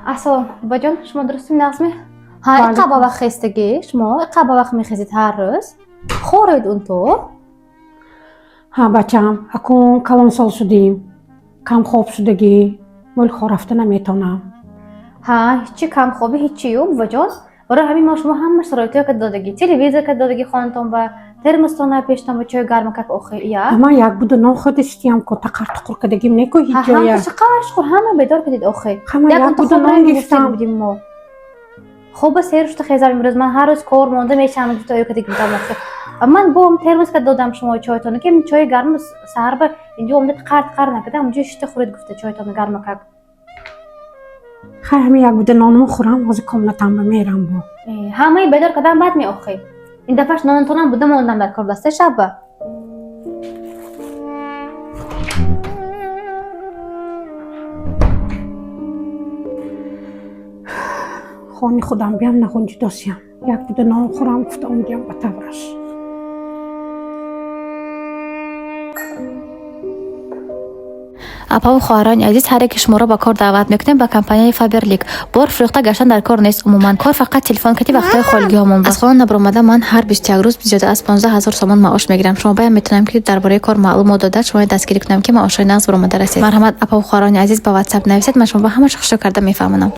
Ассалом, бобаҷон, шумо дурустим, нағзми? Ҳа, иқа ба вақт хестагӣ шумо, иқа ба вақт мехезед ҳар рӯз, хоред унто. Ҳа, бачам, акун калонсол шудем, камхоб шудагӣ, мӯлхо рафта наметавонам. Ҳа, ҳичи камхобӣ ҳичию, бобаҷон. Барои ҳамин мо шумо ҳама шароитҳое ка додагӣ, телевизор ка додагӣ, хонатон ба термостона, пештон ба чой гарма как охи я. Ман як буда нон хӯрдистиям ку, тақар туқур кардагим неку ҳеҷ ҷоя. Ҳамаша қаршқур, ҳама бедор кардид охи. Ҳама як як буда нон гирифтам. Будим мо. Хоба сер шуда хезам имрӯз, ман ҳар рӯз кор монда мешавам, гуфта оё кардагим там охи. Ва ман бо термос ка додам шумо чойтона, ки чои гарм саҳар ба инҷо омда тақар тақар накарда, ҳамҷо шишта хӯред гуфта чойтона гарма как. Хай, ҳами як буда нонмо хӯрам, ҳозир комнатам ба мерам бо. Ҳамаи бедор кардам баъд меохӣ. Ин дафъаш нонтонам буда мондам дар кор даста шабба. Хони худам биям нағунҷидосиям. Як буда нон хӯрам гуфта омадиям ба тавраш. Апаву хоҳарони азиз, ҳар яке шуморо ба кор даъват мекунем ба компанияи Фаберлик. Бор фурӯхта гаштан дар кор нест, умуман кор фақат телефон кати вақтҳои холигиҳомон. Аз хона набаромада ман ҳар 21 рӯз зиёда аз 15 000 сомон маош мегирам. Шумо баям метавонам, ки дар бораи кор маълумот дода, шуморо дастгирӣ кунам, ки маошҳои нағз баромада расед. Марҳамат, апаву хоҳарони азиз, ба Ватсап нависед, ман шумо ба ҳамааш хушрӯ карда мефаҳмонам.